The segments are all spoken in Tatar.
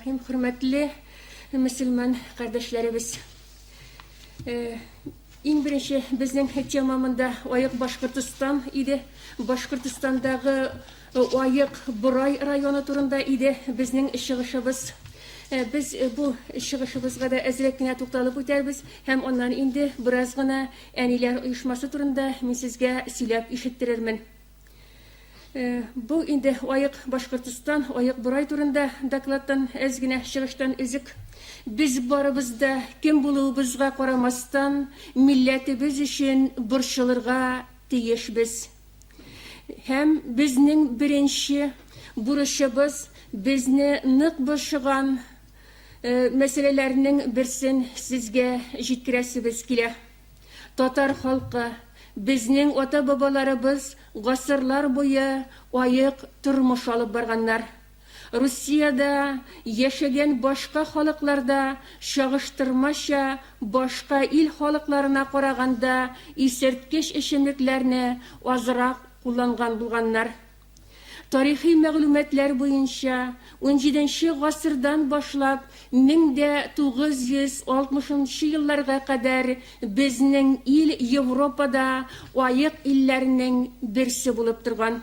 Рахим. Хөрмәтле мөселман кардәшләребез. Иң беренче безнең тема монда Аек Башкортостан иде. Башкортостандагы Аек Борай районы турында иде безнең чыгышыбыз. Без бу чыгышыбызга да әзрәк кенә тукталып үтәрбез һәм аннан инде бераз гына әниләр оешмасы турында мин сезгә сөйләп ишеттерермен. Бу инде Аек Башкортостан, Аек Борай турында докладтан әз генә чыгыштан өзек. Без барыбыз да, кем булуыбызга карамастан, милләтебез өчен борчылырга тиешбез. Һәм безнең беренче бурычыбыз, безне нык борчыган мәсьәләләрнең берсен сезгә җиткерәсебез килә. Татар халкы, безнең ата-бабаларыбыз гасырлар буе аек тормыш алып барганнар. Русиядә яшәгән башка халыклар да чагыштырмача башка ил халыкларына караганда исерткеч эчемлекләрне азрак кулланган булганнар. Тарихи мәгълүматлар буенча, унҗиденче гасырдан башлап 1960 нчы елларга кадәр безнең ил Европада аек илләрнең берсе булып торган.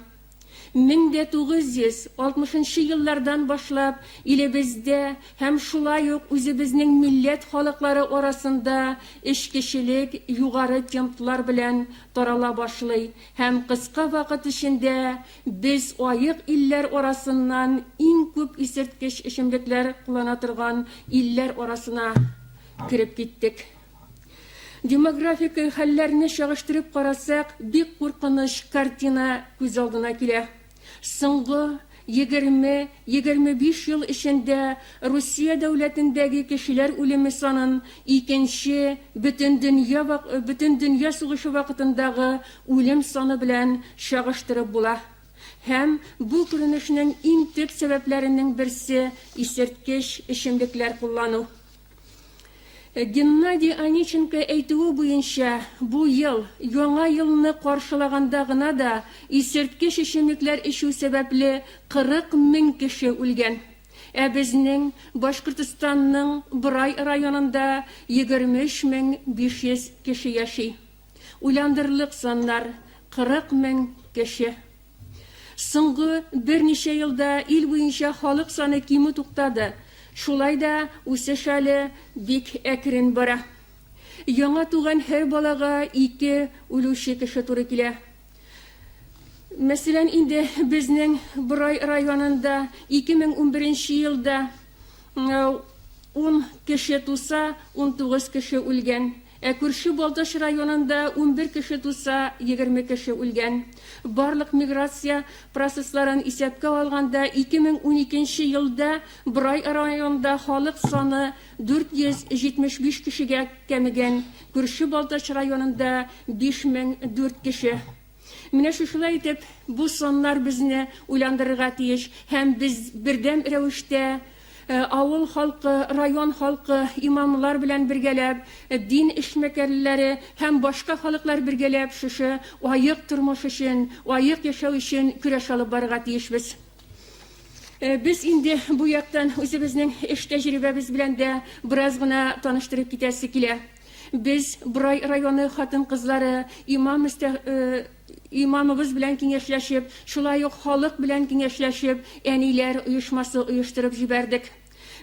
1960 нчы еллардан башлап илебездә һәм шулай ук үзебезнең милләт халыклары арасында эчкечелек югары темплар белән тарала башлый Һәм кыска вакыт эчендә без аек илләр арасыннан иң күп исерткеч эчемлекләр куллана торган илләр арасына кереп киттек. Демографик хәлләрне чагыштырып карасак, бик куркыныч картина күз алдына килә. Соңгы 20-25 ел эчендә Русия дәүләтендәге кешеләр үлеме санын икенче бөтендөнья бөтендөнья сугышы вакытындагы үлем саны белән чагыштырып була. Һәм бу күренешнең иң төп сәбәпләренең берсе, исерткеч эчемлекләр куллану. Геннадий Онищенко әйтүе буенча, бу ел, Яңа елны каршылаганда гына да исерткеч эчемлекләр эчү сәбәпле 40 мең кеше үлгән. Ә безнең Башкортостанның Борай районында 23 мең 500 кеше яши. Уйландырырлык саннар, 40 мең кеше. Соңгы берничә елда ил буенча халык саны кимү туктады, шулай да үсеш әле бик әкрен бара. Яңа туган һәр балага ике үлүче кеше туры килә. Мәсәлән, инде безнең Борай районында 2011 елда 10 кеше туса, 19 кеше үлгән. Ә күрше Балтач районында 11 кеше туса, 20 кеше үлгән. Барлык миграция процессларын исәпкә алганда, 2012 нче елда Борай районында халык саны 475 кешегә кәмегән, күрше Балтач районында 5004 кеше. Менә шушылай итеп, бу саннар безне уйландырырга тиеш һәм без бердәм рәвештә авыл халкы, район халкы, имамлар белән бергәләп, дин эшмәкәрләре һәм башка халыклар бергәләп шушы аек тормыш өчен, аек яшәү өчен көрәш алып барырга тиешбез. Без инде бу яктан үзебезнең эш тәҗрибәбез белән дә бераз гына таныштырып китәсе килә. Без, Борай районы хатын-кызлары, имам имамыбыз белән киңәшләшеп, шулай ук халык белән киңәшләшеп, әниләр оешмасы оештырып җибәрдек.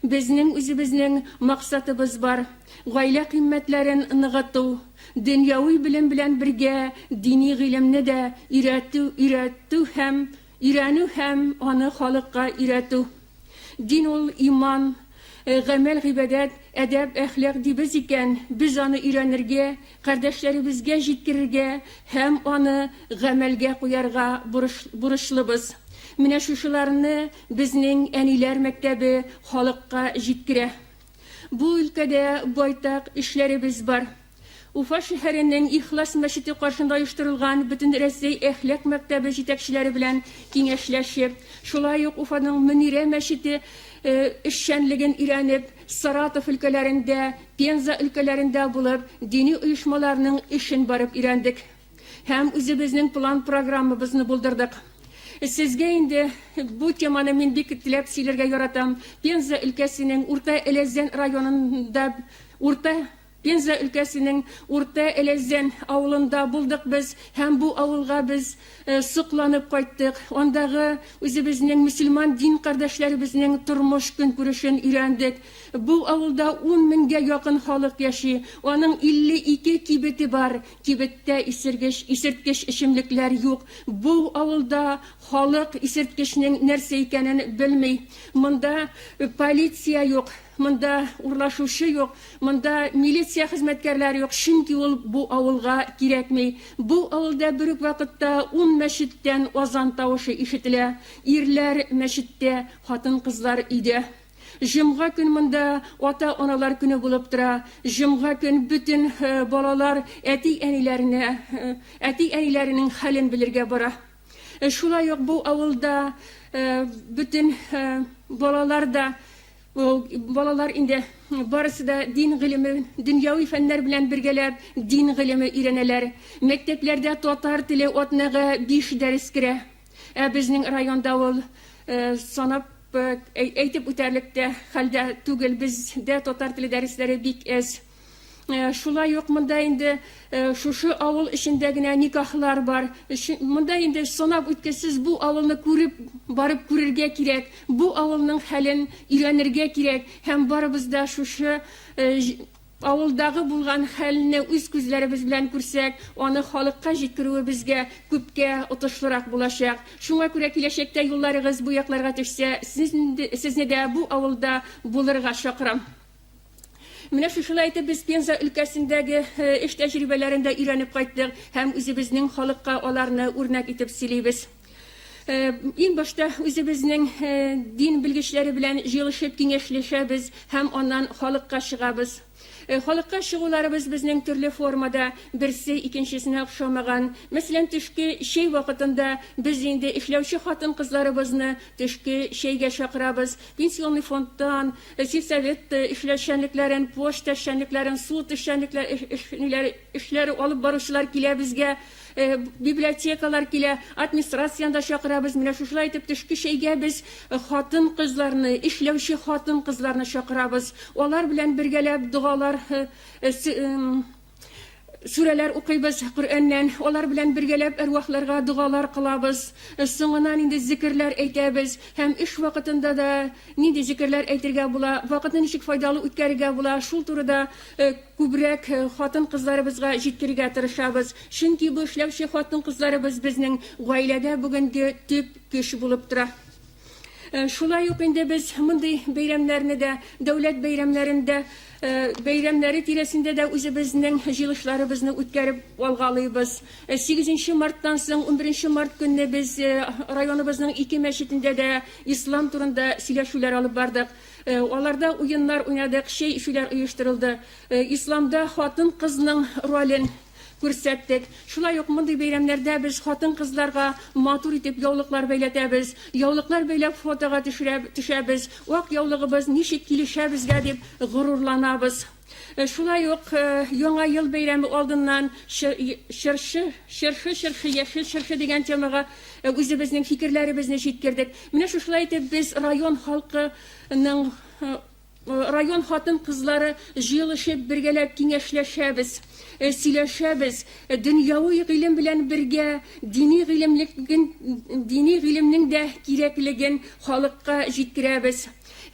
Безнең үзебезнең максатыбыз бар, гаилә кыйммәтләрен ныгыту, дөньяви белем белән бергә дини гыйлемне дә өйрәтү, өйрәтү һәм өйрәнү һәм аны халыкка өйрәтү. Дин ул, иман, гамәл-гыйбадәт, әдәп-әхлак дибез икән, без аны өйрәнергә, кардәшләребезгә җиткерергә һәм аны гамәлгә куярга бурычлыбыз. Менә шушыларны безнең әниләр мәктәбе халыкка җиткерә. Бу өлкәдә байтак эшләребез бар. Уфа шәһәренең Ихлас мәчете каршында оештырылган Бөтенрәсәй әхлак мәктәбе җитәкчеләре белән киңәшләшеп, шулай ук Уфаның Мөнирә мәчете эшчәнлеген өйрәнеп, Саратов өлкәләрендә, Пенза өлкәләрендә булып, дини оешмаларның эшен барып өйрәндек. Һәм үзебезнең план-программабызны булдырдык. Сезгә инде бу теманы мин бик теләп сөйләргә яратам. Пенза өлкәсенең Урта Әләзән районында Урта Пенза өлкәсенең Урта Әләзән авылында булдык без һәм бу авылга без сокланып кайттык. Андагы үзебезнең мөселман дин кардәшләребезнең тормыш-көнкүрешен өйрәндек. Бу авылда ун меңгә якын халык яши. Аның 52 кибете бар. Кибеттә исергеч, исерткеч эчемлекләр юк. Бу авылда халык исерткечнең нәрсә икәнен белми. Монда полиция юк, монда урлашучы юк, монда милиция хезмәткәрләре юк, чөнки ул бу авылга кирәкми. Бу авылда бер үк вакытта ун мәчеттән азан тавышы ишетелә. Ирләр мәчеттә, хатын-кызлар өйдә. Җомга көн монда ата-аналар көне булып тора. Җомга көн бөтен балалар әти-әниләренә, әти-әниләренең хәлен белергә бара. Шулай ук бу авылда бөтен балалар да, балалар инде барысы да дин гыйлеме, дөньяви фәннәр белән бергәләп дин гыйлеме өйрәнәләр. Мәктәпләрдә татар теле атнага 5 дәрес керә. Ә безнең районда ул санап әйтеп үтәрлек тә хәлдә түгел. Бездә татар теле дәресләре бик әз. Шулай ук монда инде шушы авыл эчендә генә никахлар бар. Монда инде санап үткесез бу авылны күреп, барып күрергә кирәк. Бу авылның хәлен өйрәнергә кирәк һәм барыбыз да шушы Авылдагы булган хәлне үз күзләребез белән күрсәк, аны халыкка җиткерүебезгә күпкә отышлырак булачак. Шуңа күрә киләчәктә юлларыгыз бу якларга төшсә, сезне дә бу авылда булырга чакырам. Менә шушылай итеп без Пенза өлкәсендәге эш тәҗрибәләрен дә өйрәнеп кайттык һәм үзебезнең халыкка аларны үрнәк итеп сөйлибез. Иң башта үзебезнең дин белгечләре белән җыелышып киңәшләшәбез һәм аннан халыкка чыгабыз. Халыкка чыгуларыбыз безнең төрле формада, берсе икенчесенә охшамаган. Мәсәлән, төшке чәй вакытында без инде эшләүче хатын-кызларыбызны төшке чәйгә чакырабыз. Пенсионный фондтан, сельсовет эшләүчәнлекләрен, почта эшчәнлекләрен, суд эшчәнлекләре, эшләре алып баручылар килә безгә. Библиотекалар килә, администрацияне дә чакырабыз. Менә шушылай итеп төшке чәйгә без хатын-кызларны, эшләүче хатын-кызларны чакырабыз. Алар белән бергәләп догалар, сүрәләр укыйбыз Коръәннән. Алар белән бергәләп әрвахларга догалар кылабыз. Соңыннан инде зикерләр әйтәбез. Һәм эш вакытында да нинди зикерләр әйтергә була, вакытны ничек файдалы үткәрергә була, шул турыда Күбрәк хатын-кызларыбызга җиткерергә тырышабыз, чөнки бу эшләүче хатын-кызларыбыз безнең гаиләдә бүгенге төп көч булып тора. Шулай ук инде без мондый бәйрәмнәрне дә, дәүләт бәйрәмнәрен дә, бәйрәмнәре тирәсендә дә үзебезнең җыелышларыбызны үткәреп алгалыйбыз. Сигезенче марттан соң, унберенче март көнне без районыбызның ике мәчетендә дә ислам турында сөйләшүләр алып бардык. Аларда уеннар уйнадык, чәй эчүләр оештырылды. Исламда хатын-кызның ролен күрсәттек. Шулай ук мондый бәйрәмнәрдә без хатын-кызларга матур итеп яулыклар бәйләтәбез. Яулыклар бәйләп фотога төшәбез. Ак яулыгыбыз ничек килешә безгә дип горурланабыз. Шулай ук Яңа ел бәйрәме алдыннан Чыршы, чыршы, чыршы, яшел чыршы дигән темага үзебезнең фикерләребезне җиткердек. Менә шушылай итеп без район халкының, район хатын-кызлары җыелышып бергәләп киңәшләшәбез, сөйләшәбез. Дөньяви гыйлем белән бергә дини гыйлемлеген, дини гыйлемнең дә кирәклеген халыкка җиткерәбез.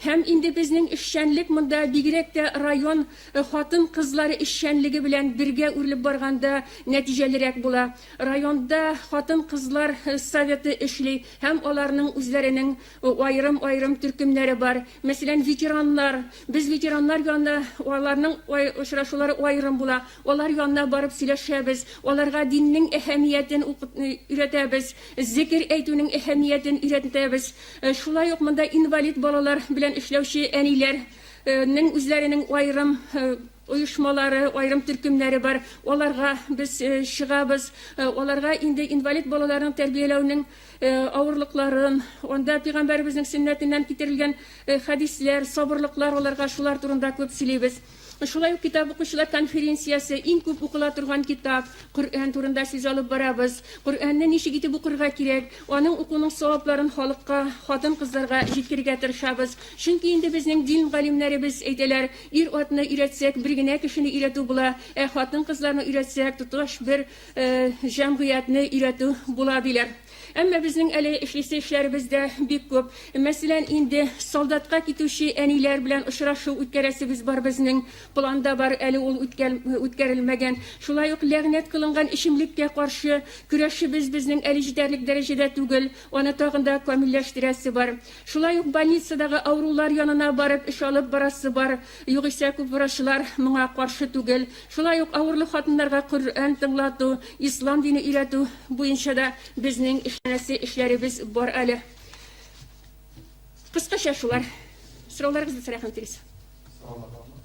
Һәм инде безнең эшчәнлек монда бигрәк тә район хатын-кызлары эшчәнлеге белән бергә үрелеп барганда нәтиҗәлерәк була. Районда хатын-кызлар советы эшли һәм аларның үзләренең аерым-аерым төркемнәре бар. Мәсәлән, ветераннар. Без ветераннар янына, аларның очрашулары аерым була. Алар янына барып сөйләшәбез, аларга диннең әһәмиятен өйрәтәбез, зекер әйтүнең әһәмиятен өйрәтәбез. Шулай ук монда инвалид балалар белән эшләүче әниләр нең үзләренең аерым оешмалары, аерым төркемнәре бар. Аларга без чыгабыз. Аларга инде инвалид балаларның тәрбияләүнең авырлыкларын, анда пәйгамбәребезнең сөннәтеннән китерелгән хәдисләр, сабырлыклар аларга шулар турында күп сөйлибез. Шулай ук китап укучылар конференциясе, иң күп укыла торган китап, Коръән турында сүз алып барабыз. Коръәнне ничек итеп укырга кирәк, аның укуның савапларын халыкка, хатын-кызларга җиткерергә тырышабыз. Чөнки инде безнең дин галимнәребез әйтәләр, ир-атны өйрәтсәк, бер генә кешене өйрәтү була, ә хатын-кызларны өйрәтсәк, тоташ бер җәмгыятьне өйрәтү була, диләр. Әмма безнең әле эшлисе эшләребез дә бик күп. Мәсәлән, инде солдатка китүче әниләр белән очрашу үткәрәсебез бар безнең. Планда бар, әле ул үткәрелмәгән. Шулай ук ләгънәт кылынган эчемлеккә каршы көрәшебез безнең әле җитәрлек дәрәҗәдә түгел, аны тагын да камилләштерәсе бар. Шулай ук больницадагы авырулар янына барып эш алып барасы бар, югыйсә күп врачлар моңа каршы түгел. Шулай ук авырлы хатыннарга Коръән тыңлату, ислам дине өйрәтү буенча да безнең эшләнәсе эшләребез бар әле. Кыскача шулар. Сорауларыгыз булса, рәхим итегез. Сораулар бармы?